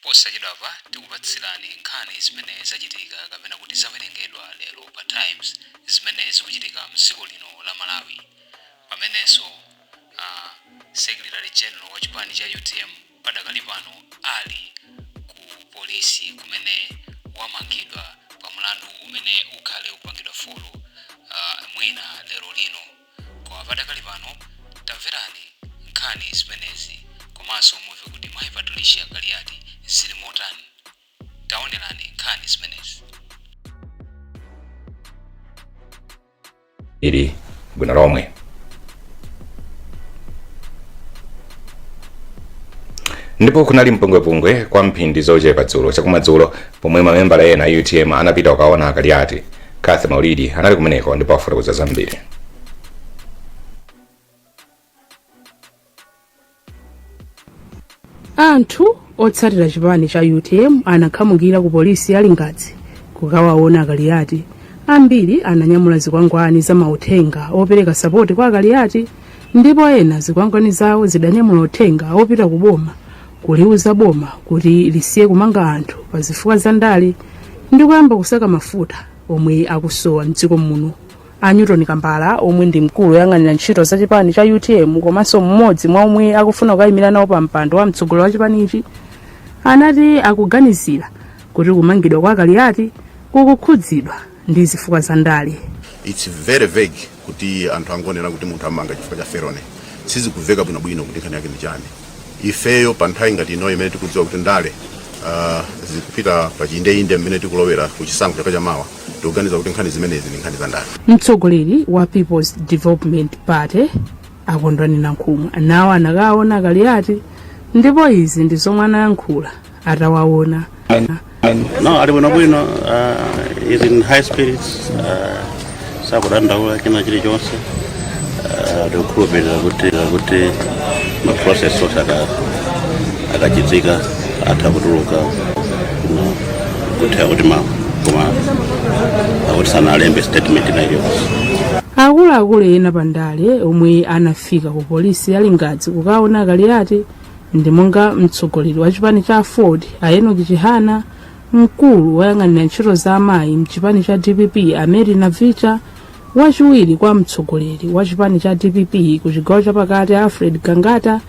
Posachedwapa tikupatsirani nkhani zimene zachitika kapena kuti zawerengedwa lero pa Times zimene zikuchitika mdziko lino la Malawi, pamenenso Secretary General wa chipani cha UTM padakali pano ali ku polisi kumene wamangidwa pa mlandu umene ukhale ukupangidwa follow mwina lero lino. Koma padakali pano tamverani nkhani zimenezi komanso mumve kuti Mayi Patricia Kaliati zili motani. Taonerani nkhani zimenezi. Ili bwino lomwe. Ndipo kunali mpungwepungwe kwa mphindi zochepa dzulo chakumadzulo pomwe mamembala ena a UTM anapita kukaona a Kaliati. Cathy Maulidi anali kumeneko ndipo afotokoza zambiri. Anthu otsatira chipani cha UTM anakhamukira ku polisi ya Lingadzi kukawaona a Kaliati. Ambiri ananyamula zikwangwani za mauthenga opereka sapoti kwa a Kaliati ndipo ena zikwangwani zawo zidanyamula uthenga opita ku boma kuliuza boma kuti lisiye kumanga anthu pa zifukwa za ndale ndi kuyamba kusaka mafuta omwe akusowa mdziko muno. A Newton Kambala, omwe ndi mkulu woyang'anira ntchito za chipani cha UTM komanso mmodzi mwa omwe akufuna kukayimira nawo pa mpando wa mtsogoleri wa chipanichi, anati akuganizira kuti kumangidwa kwa Kaliati kukukhudzidwa ndi zifukwa za ndale. It's very vague kuti anthu angonena kuti munthu amanga chifukwa cha felony. Sizikuveka bwinobwino kuti nkhani yake ndi chani. Ifeyo pa nthawi ngati ino imene tikudziwa kuti ndale zikupita pa chiyindeinde mmene tikulowera ku chisankho chaka chamawa, tikuganiza kuti nkhani zimenezi ndi nkhani za ndale. Mtsogoleri wa People's Development Party a Kondwani Nankhumwa nawo anakaona a Kaliati ndipo izi ndi zomwe anayankhula atawaona. No, ali bwinobwino, is in high spirits, sakudandaula china chilichonse. Ndikukhulupirira kuti ma process onse akachitika atha kutuluka, no, kuthera kuti ma koma akuti sanalembe statement ina iliyonse. Akuluakulu ena pandale omwe anafika ku polisi ya Lingadzi kukaona Kaliati ndi monga mtsogoleri wa chipani cha AFORD a Enoch Chihana, mkulu woyang'anira ntchito za amayi mchipani cha DPP a Mary Navicha, wachiwiri kwa mtsogoleri wa chipani cha DPP ku chigawo chapakati a Alfred Gangata,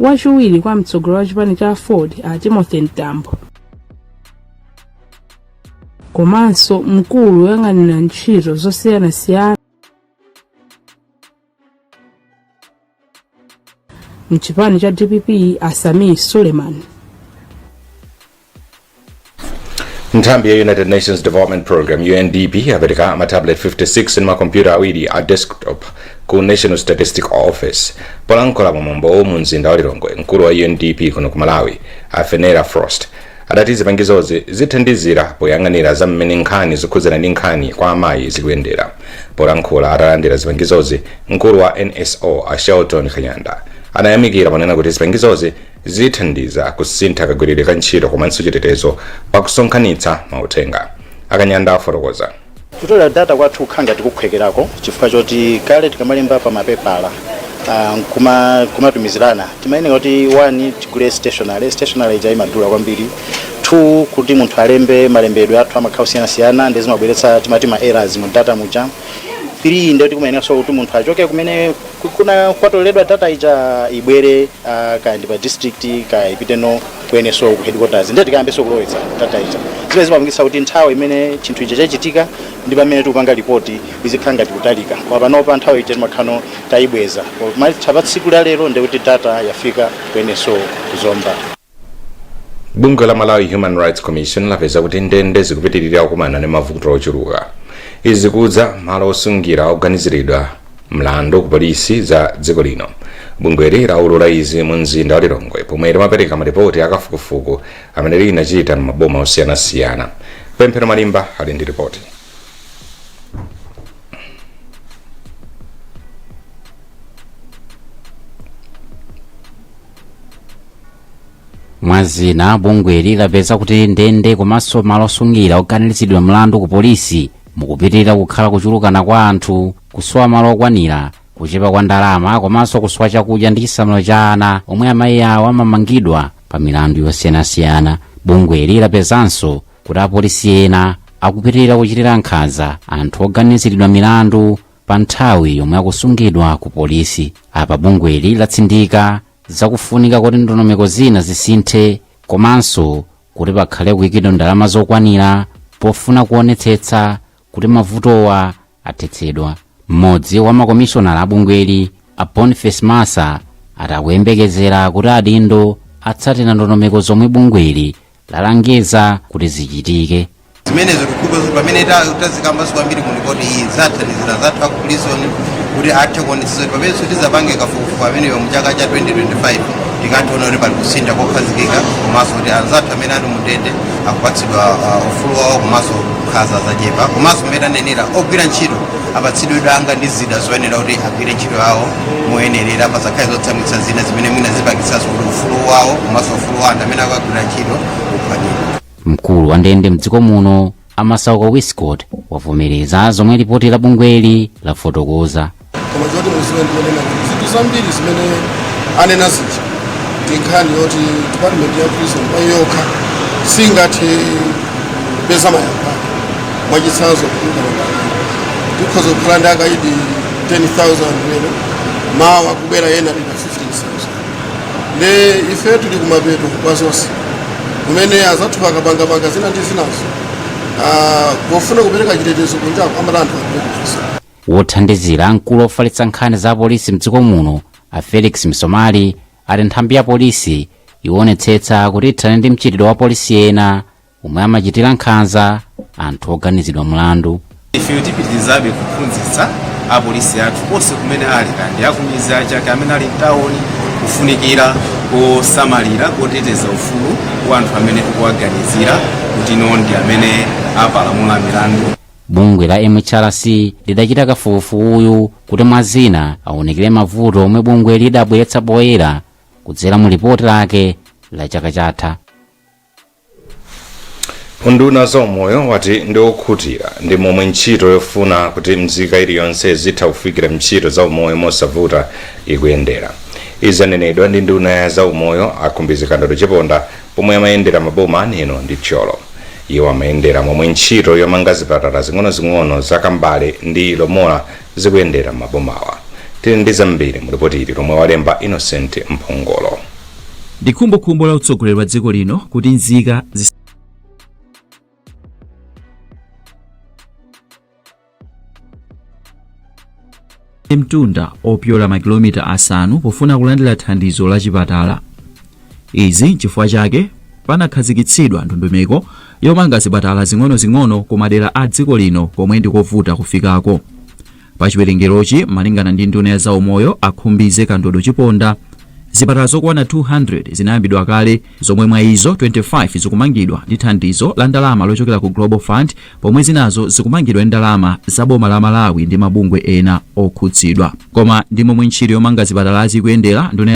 wachiwiri kwa mtsogoleri wa chipani cha AFORD a Timothy Mtambo, komanso mkulu woyang'anira ntchito zosiyanasiyana mchipani cha DPP a Sameer Suleman. Nthambi ya United Nations Development Program, UNDP, yapereka matablet 56 ndi makompyuta awiri a desktop ku National Statistical Office. Polankhula pamwambowu mu mzinda wa Lilongwe, mkulu wa UNDP kuno ku Malawi a Fenera Frost adati zipangizozi zithandizira poyang'anira za mmene nkhani zokhudzana ndi nkhani kwa amayi zikuyendera. Polankhula atalandira zipangizozi, mkulu wa NSO a Shelton Kanyanda anayamikira ponena kuti zipangizozi zithandiza kusintha kagwiridwe ka ntchito komanso chitetezo pakusonkhanitsa mauthenga. A Kanyanda afotokoza. Kutolera data kwathu kukhala ngati kuphwekerako chifukwa choti kale tikamalemba pa mapepala kumatumizirana, timayenera kuti 1 tigule stationery. Stationery ija imadula kwambiri. 2 kuti munthu alembe, malembedwe athu amakhala osiyanasiyana ndi zimabweretsa timati ma errors mu data muja. 3 ndiye kuti kumayeneranso kuti munthu achoke kumene kuna kwatoleredwa data ija ibwere, kaya ndi pa district, kaya ipiteno ku NSO ku headquarters, ndiye tikayambenso kulowetsa data ija, zimene zimapangitsa kuti nthawi imene chinthu ija chachitika ndi pamene tikupanga ripoti izikhala ngati kutalika. Koma panopa nthawi ija timakhala tayibweza kumatha pa tsiku la lero, ndiye kuti data yafika ku NSO ku Zomba. Bungwe la Malawi Human Rights Commission lapeza kuti ndende zikupitirira kukumana ndi mavuto ochuluka. Izi zikudza malo osungira oganiziridwa mlandu ku polisi za dziko lino. Bungweli laulula izi mu mzinda wa Lilongwe pomwe limapereka malipoti akafukufuku amene linachita m'maboma osiyanasiyana. Pemphero Malimba ali ndi ripoti. Mwazina, bungweli lapeza kuti ndende komanso malo osungira oganiziridwa mlandu ku polisi mukupitirira kukhala kuchulukana kwa anthu, kusowa malo okwanira, kuchepa kwa ndalama komanso kusowa chakudya ndi chisamaliro cha ana omwe amayi awo amamangidwa. Pa milandu yosiyanasiyana, bungweli lapezanso kuti apolisi ena akupitirira kuchitira nkhanza anthu oganiziridwa milandu pa nthawi yomwe akusungidwa ku polisi. Apa bungweli latsindika zakufunika kuti ndondomeko zina zisinthe komanso kuti pakhale kuyikidwa ndalama zokwanira pofuna kuonetsetsa kuti mavutowa athetsedwa. Mmodzi wa makomishonala abungweli, a Boniface Massa, akuyembekezera kuti adindo atsatira ndondomeko zomwe bungweli lalangiza kuti zichitike. Zimenezo tikukhulupirira pamene tazikambaso kwambiri mu ripoti iyi zathandizira zathu aku prison kuti athe kuonetsetsa kuti pamenenso tizapange kafukufuku ameneyo mu chaka cha 2025, tikathe kuona kuti pali kusintha kokhazikika, komanso kuti anzathu amene ali mundende akupatsidwa ufulu wawo, komanso nkhanza zachepa, komanso mmene anenera ogwira ntchito apatsidwe danga ndi zida zoyenera kuti agwire ntchito yawo moyenerera, pasakhale zotsamwitsa zina zimene mwina zipangitsanso kuti ufulu wawo komanso ufulu wa anthu amene akagwira ntchito uphwanyidwe. Mkulu wa ndende mdziko muno, a Masauko Wiscott, wavomereza zomwe ripoti la bungweli lafotokoza. Koma choti muziwe ndionena kuti zinthu zambiri zimene anena zija ndi nkhani yoti department ya prison pa yokha singathe kupeza mayankho ake. Mwachitsanzo, kukalonga tikhoza kukhala ndi akaidi 10,000 lero, mawa kubwera ena lina 15,000. Nde ife tili kumapeto kwa zonse kumene azathu akapangapanga zina ndi zinazo, pofuna kupereka chitetezo kunjako amati anthu agwire. Wothandizira mkulu ofalitsa nkhani za polisi mdziko muno, a Felix Msomali, ati nthambi ya polisi ionetsetsa kuti ithane ndi mchitidwe wa polisi ena omwe amachitira nkhanza anthu oganizidwa mlandu. Ife tipitirizabe kuphunzitsa apolisi athu konse kumene ali, kandi akumizi achake amene ali mtawuni, kufunikira kosamalira koteteza ufulu wa anthu amene tikuwaganizira kuti ino ndi amene apalamula milandu. Bungwe la MHRC lidachita kafukufukuyu kuti mwa zina aonekere mavuto omwe bungwe lidabweretsa poyera kudzera mu lipoti lake la chaka chatha. Unduna zaumoyo wati ndi okhutira ndi momwe ntchito yofuna kuti mzika iliyonse zitha kufikira ntchito zaumoyo mosavuta ikuyendera. Izi zanenedwa ndi nduna ya zaumoyo, a Khumbize Kandodo Chiponda, pomwe amayendera maboma a Neno ndi Thyolo. Iwo amayendera momwe ntchito yomanga zipatala zing'onozing'ono za Kambale ndi Lomola zikuyendera mabomawa. Tili ndi zambiri mu ripoti ili lomwe walemba Innocent Mphongolo. Ndi khumbokhumbo la utsogoleri wa dziko lino kuti nzika mtunda opyola makilomita 5 pofuna kulandira thandizo la chipatala. Izi chifukwa chake panakhazikitsidwa ndondomeko yomanga zipatala zing'onozing'ono ku madera a dziko lino komwe ndikovuta kufikako. Pa chiwerengerochi, malingana ndi nduna ya zaumoyo, a Khumbize Kandodo Chiponda, zipatala zokwana 200 zinayambidwa kale, zomwe mwa izo 25 zikumangidwa ndi thandizo la ndalama lochokera ku Global Fund, pomwe zinazo zikumangidwa ndi ndalama za boma la Malawi ndi mabungwe ena okhudzidwa. Koma ndi momwe ntchito yomanga zipatalazi ikuyendera, nduna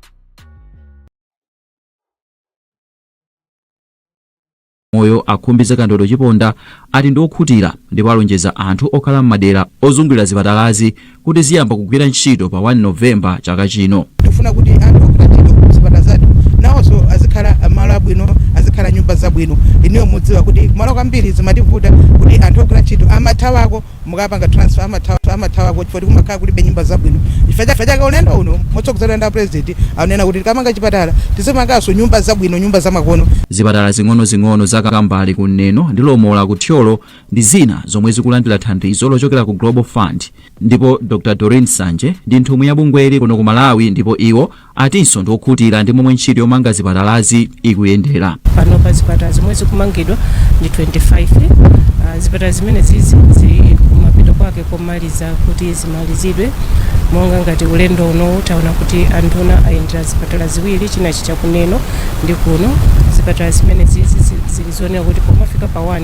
moyo a Khumbize Kandodo Chiponda ati ndi okhutira ndipo alonjeza anthu okhala m'madera ozungulira zipatalazi kuti ziyamba kugwira ntchito pa 1 Novemba chaka chino. Tikufuna kuti anthu ogwira ntchito kuzipatala zathu nawonso azikhala malo abwino, azikhala nyumba zabwino. Inuyo mudziwa kuti kumalo kwambiri zimativuta kuti anthu ogwira ntchito amathawako, mukapanga transfer amathawako chifukwa kumakhala kulibe nyumba zabwino. Chifukwa chake ulendo uno motsogozedwa ndi president anena kuti tikamanga chipatala tizimanganso nyumba zabwino, nyumba zamakono. Zipatala zing'onozing'ono za Kambale ku Neno ndi Lomola ku Thyolo ndi zina zomwe zikulandira thandizo lochokera ku Global Fund, ndipo Dr Doreen Sanje ndi nthumwi ya bungweli kuno ku Malawi, ndipo iwo atinso ndi okhutira ndi momwe ntchito yomanga zipatalazi ikuyendera. Pano pa zipatala zomwe zikumangidwa ndi 25. Zipatala zimene zizi zili kumapeto kwake komaliza kuti zimalizidwe, monga ngati ulendo uno taona kuti anduna ayendera zipatala ziwiri, chinachi chakuneno ndi kuno. Zipatala zimene zizi zili zoonera kuti pomafika pa 1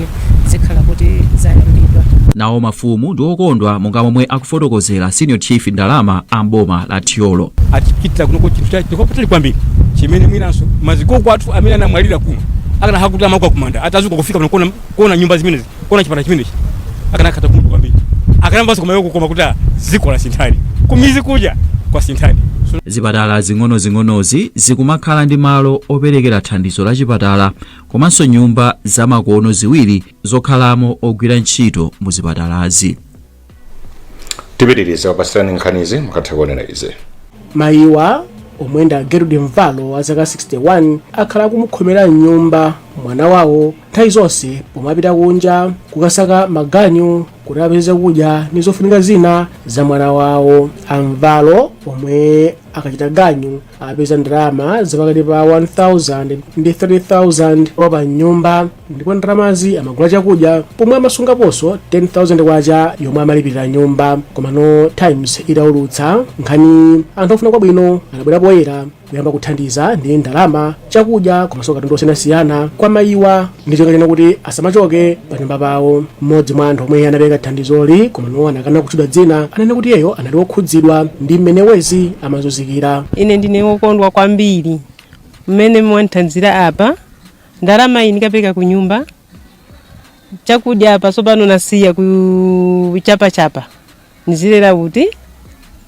zikhala kuti zayambidwa. Nawo mafumu ndi okondwa, monga momwe akufotokozera Senior Chief Ndalama a mboma la Thyolo. Atichitira kunoko chinthu chakupatali kwambiri chimene mwinanso mazigogo athu amene anamwalira kuno akana hakuti amakwa kumanda atazuka kufika pano kuona nyumba zimenezi, kuona chipatala chimenechi, akanakhala kumtu kwambiri, akanamvanso kumayoko koma kuti ziko la sinthani, kumizi kuja kwa sinthani. Zipatala zing'onozing'onozi zikumakhala ndi malo operekera thandizo la chipatala komanso nyumba zamakono ziwiri zokhalamo ogwira ntchito mu zipatalazi. Tipitiriza kupasirani nkhanizi mukatha kuonera izi. Mayiwa, omwe ndi Gerald Mvalo wa zaka 61, akhala akumukhomera mnyumba mwana wawo nthawi zonse pomapita kunja kukasaka maganyu kuti apeze kudya ndi zofunika zina za mwana wawo. Amvalo, omwe akachita ganyu apeza ndalama zapakati pa 1000 ndi 3000 pa nyumba, ndipo ndalamazi amagula chakudya pomwe amasungaponso 10,000 kwacha yomwe amalipirira nyumba. Komano Times itaulutsa nkhani, anthu ofuna kwabwino anabwera poyera kuyamba kuthandiza ndi ndalama, chakudya komanso katundu osiyanasiyana kwa mayiwa ndi cholinga kuti asamachoke pa nyumba pawo. Mmodzi mwa anthu omwe anapereka thandizoli, komano anakana kutchedwa dzina, anene kuti iyeyo anali wokhudzidwa ndi mmene wezi amazunzikira. Ine ndine wokondwa kwambiri mmene mwandithandizira apa. Ndalama iyi ndikapereka ku nyumba, chakudya apa tsopano nasiya kuchapachapa, ndizilera kuti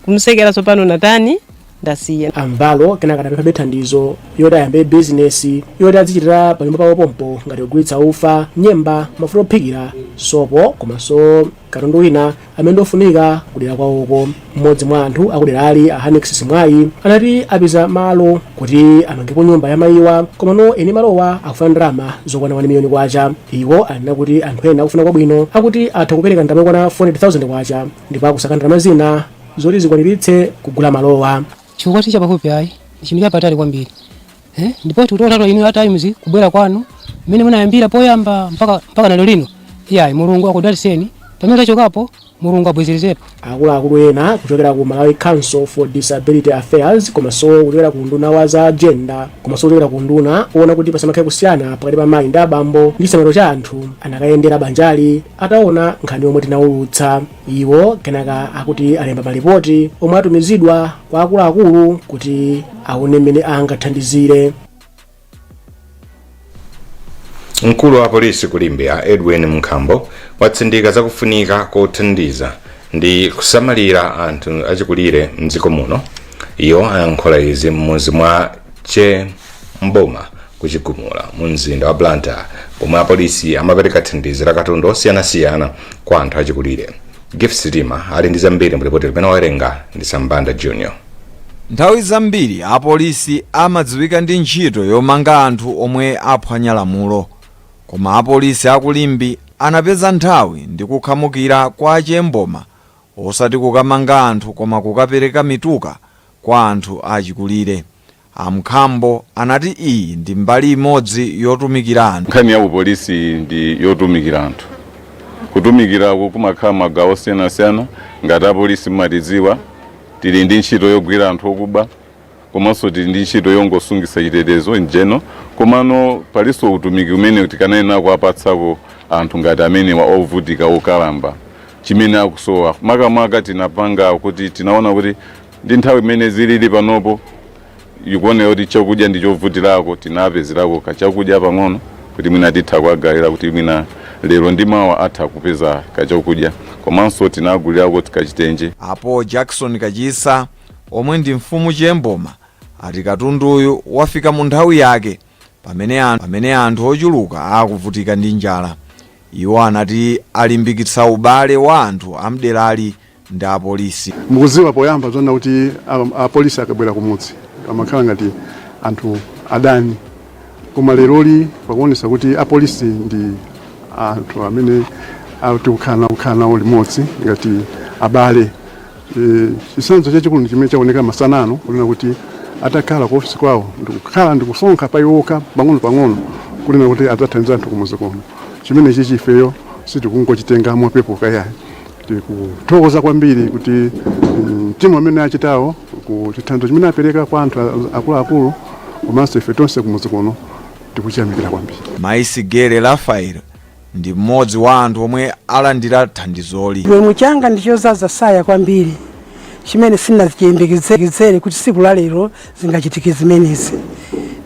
kumsekera, tsopano natani, ndasiya. Amvalo kenaka anapemphabe thandizo yoti ayambe bizinesi yoti azichitira pa nyumba pawo pompo, ngati kugulitsa ufa, nyemba, mafuta ophikira, sopo komanso katundu wina amene ndofunika kudera kwawoko. Mmodzi mwa anthu akudera ali a Hanex Simwayi anati apeza malo kuti amangepo nyumba ya mayiwa, komano eni malowa akufuna ndalama zokwana 1 miliyoni kwacha. Iwo anena kuti anthu ena akufuna kwabwino akuti atha kupereka ndalama yokwana 400,000 kwacha, ndipo akusaka ndalama zina zoti zikwaniritse kugula malowa. Chifukwa si chapafupi ayi, ndi chinthu chapatali kwambiri, eh? Ndipo tikutotatu inu a Times kubwera kwanu mmene munayambira poyamba mpaka nalo lino, iyayi, Mulungu akudalitseni. Pamene tachokapo, Mulungu abwezerezepo. Akuluakulu ena kuchokera ku Malawi Council for Disability Affairs, komanso kuchokera ku nduna wa za gender, komanso kuchokera ku nduna kuona kuti pasamakhale kusiyana pakati pa mayi ndi abambo ndi chisamaliro cha anthu, anakayendera banjali ataona nkhani yomwe tinaulutsa. Iwo kenaka akuti alemba malipoti omwe atumizidwa kwa akuluakulu kuti aone mmene angathandizire. Mkulu wa polisi ku Limbe Edwin Mkhambo watsindika zakufunika kothandiza ndi kusamalira anthu achikulire mdziko muno. Iwo ayankhula izi m'mudzi mwa Chemboma kuchigumula mu mzinda wa Blantyre, pomwe apolisi amapereka thandizo la katundu osiyanasiyana kwa anthu achikulire. Gift Sitima ali ndi zambiri mu ripoti limene wawerenga ndi Sambanda Junior. Nthawi zambiri apolisi amadziwika ndi ntchito yomanga anthu omwe aphwanya lamulo, koma apolisi aku Limbe anapeza nthawi ndi kukhamukira kwa Achemboma, osati kukamanga anthu koma kukapereka mituka kwa anthu achikulire. Amkhambo anati iyi ndi mbali imodzi yotumikira anthu. Nkhani ya upolisi ndi yotumikira anthu. Kutumikirako kumakhala magawo osiyanasiyana. Ngati apolisi mmatidziwa, tili ndi ntchito yogwira anthu okuba, komanso tili ndi ntchito yongosungitsa chitetezo in general, komano palinso utumiki umene tikanena kuwapatsako anthu ngati amenewa ovutika, okalamba, chimene akusowa. Makamaka tinapanga kuti tinaona kuti ndi nthawi imene zilili panopo, ikuoneka kuti chakudya ndi chovutirako, tinapezerako kachakudya pang'ono kuti mwina titha kuwagawira kuti mwina lero ndi mawa atha kupeza kachakudya, komanso tinagulirako kachitenje. Apo Jackson Kachisa, omwe ndi mfumu Chemboma, ati katunduyu wafika mu nthawi yake pamene anthu ochuluka akuvutika ndi njala. Iwo anati alimbikitsa ubale wa anthu amderali ndi apolisi. Mukudziwa, poyamba zoona kuti apolisi akabwera kumudzi amakhala ngati anthu adani, koma leroli pakuonesa kuti apolisi ndi anthu amene tikukhala nawo limodzi ngati abale. Chitsanzo chachikulu ndi chimene chaoneka masana ano, kunena kuti atakhala ku ofisi kwawo ndikukhala ndikusonkha pa iwokha pang'ono pang'ono kunena kuti adzathandiza anthu kumudzi kuno. Chimene chichi ifeyo sitikungochitenga mopepuka yayi. Tikuthokoza kwambiri kuti mtima umene achitawo ku chithandizo chimene apereka kwa anthu akuluakulu komanso ife tonse kumudzi kuno tikuchiyamikira kwambiri. Mayi Sigere Rafael ndi mmodzi wa anthu omwe alandira thandizoli. Chimwemwe changa ndi chozaza saya kwambiri, chimene sindinachiyembekezere kuti tsiku la lero zingachitike zimenezi,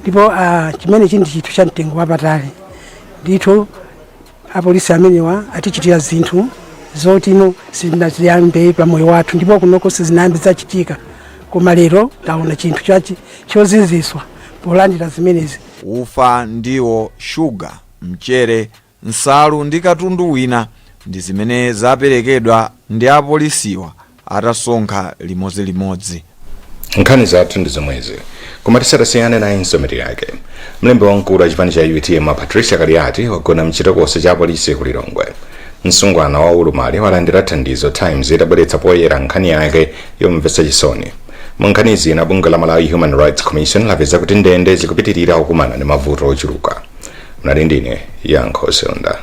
ndipo chimenechi ndi chinthu cha mtengo wapatali ndithu. Apolisi amenewa atichitira zinthu zotino sitinaziyambe pa moyo wathu, ndipo kunoko sizinayambe zachitika. Koma lero taona chinthu chachi choziziswa polandira zimenezi. Ufa, ndiwo, shuga, mchere, nsalu ndi katundu wina ndi zimene zaperekedwa ndi apolisiwa atasonkha limodzilimodzi. Nkhani zathu ndi zomwezi, koma tisadasiyane nayinso mitu yake. Mlembi wamkulu wa chipani cha UTM Patricia Kaliati wagona mchitokosi cha apolisi ku Lilongwe. Msungwana wa ulumali walandira thandizo Times itabweretsa poyera nkhani yake yomvetsa chisoni. Mu nkhani zina, bungwe la Malawi Human Rights Commission lapeza kuti ndende zikupitirira kukumana ndi mavuto ochuluka. Mnali ndine Yankho Seunda.